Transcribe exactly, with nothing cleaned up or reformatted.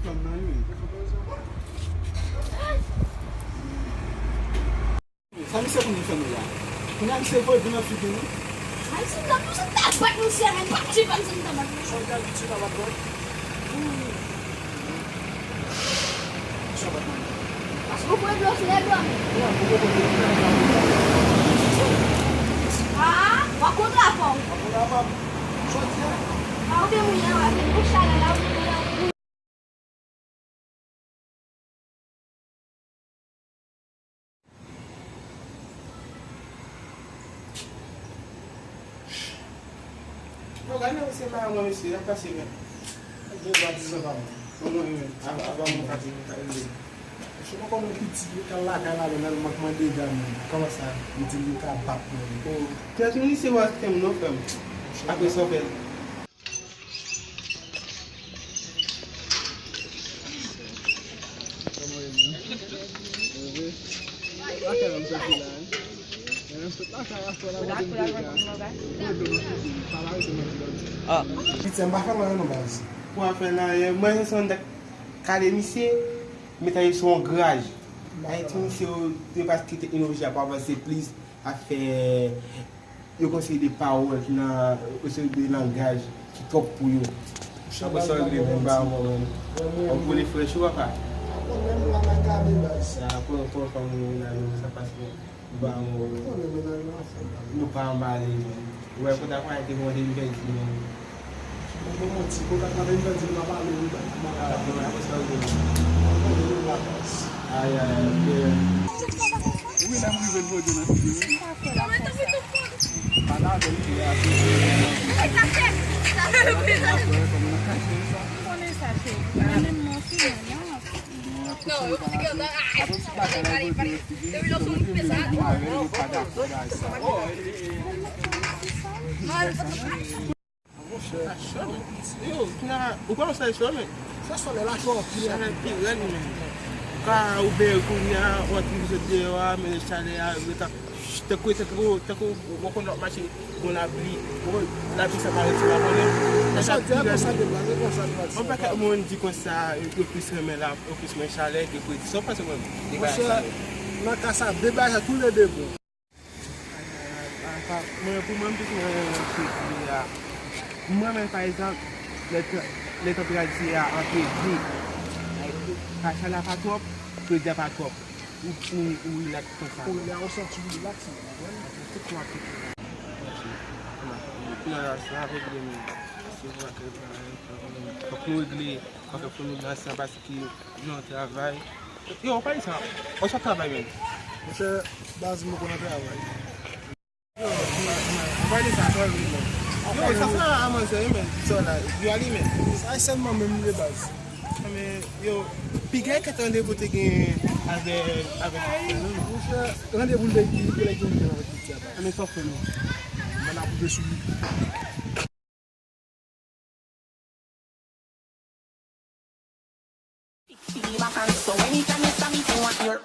Sa misye konn fè nou la. Kounye a misye voye dlo nan figi nou. Ay, si m t ap, si m t ap bat misye, men, m p ap tchip, m si m t ap bat misye. Sa w te abitye nan bat mwen? Wi. Sa w bat mwen? Paske ou voye dlo sou lè dlo, men. Wi, ou voye dlo sou lè dlo. Ah, w ap kontre avè w. W ap kontre avè m? Jodi a? Ah, ou te mouye, w ap vin pou chalè la, ou te mouye. Yo, gade nan mesye pa mwen, mesye, y ap pase, men. Yo, gade sa pa mwen. Mwen, mwen, mwen, ava, ava mwen fatige, fatige. Mesye, mwen kòm yon piti ki al lakay la, men, mwen k mande dam nan. Kòman sa? Li di li ka bat mwen. Oh, kiyès misye w ap fè m non, frè m? Apre sa w fè l. Ah. Piti, m pa fè l anyen non, baz. Pou afè nan anyen, mwen se yon nèg kale misye, mete l sou yon graj. Ay, ti misye yo, yo pa kite teknoloji a pa avanse plis, afè Yo konsidere pawòl ki nan, yo se de langaj ki twòp pou yo. Apre sa, yo vle vin ba mwen, mwen. Ou koule frèch ou, papa? Apre menm la nan kale, baz. Ya, apre, apre, fòm nou nan nou, sa pase, ba mwen. Nou pa anbale, men. Ou wè, kontak mwen te bon, te vin pèdi, men. Mwen bon manti, kontak mwen te vin pèdi, nou pa pale, wi, baz. Ah, bon, apre sa, yo vin. Mwen konnen nou la, baz. Ay, ay, ay, ok. Wi, lè m rive, l voye nan figi m. Pa ladan li ye a. Ou konnen sa, cheri. Mwen menm, mwen, si mwen, non. Non, yo konnen ke, ah, ah, ah, ah, ah, ah, depi lòt sou moun ki fè sa. Monchè. Yo, kounya, ou pa wè sa e sòlè, men. Se sòlè la cho anpil. Chalè pi rèd, men. Ou ka ouvè kounya, ou antre sot deyò a, men chalè a, yo ta, tankou, tankou, tankou, ou konn w ap mache, gon lapli. Ou konn, lapli sa parèt sou la konnen. Sa pi rèd. Yon pakèt moun di konsa, yo plis renmen la, yo plis renmen chalè ke fredi. Sa w panse, mwen? Monchè, nan ka sa, de bagay sa, tou le de bon. Mwen, pou mwen, m plis renmen fredi a. Mwen menm, pa egzanp, lè tan-, lè tanperati a antre de, pa chalè a pa twòp, fredi a pa twòp. Ou, ou, ou rilaks konsa. Ou la, ou santi w rilaks, ou konprann? Tout mwa, tout mwa. Kounye a sa, regle nou. Se vre ke, fòk nou regle, fòk nou nan sa, paske Gen yon travay. Yo, w pa di sa. Ou sot travay menm? Monchè, baz, m poko nan travay. Yo, m pa di sa, travay menm. Yo, sa se a manzè yo menm, sa la, yo alimen. Sa e sèlman menm li ye, baz. Men, yo, piga kèt randevou te gen avè, avè. Monchè, randevou l te gen, li te gen avèk piti a, baz. Men sa w fè non. Mwen ap pwouve sou li. Feel my hands, so anytime you stop me, you want your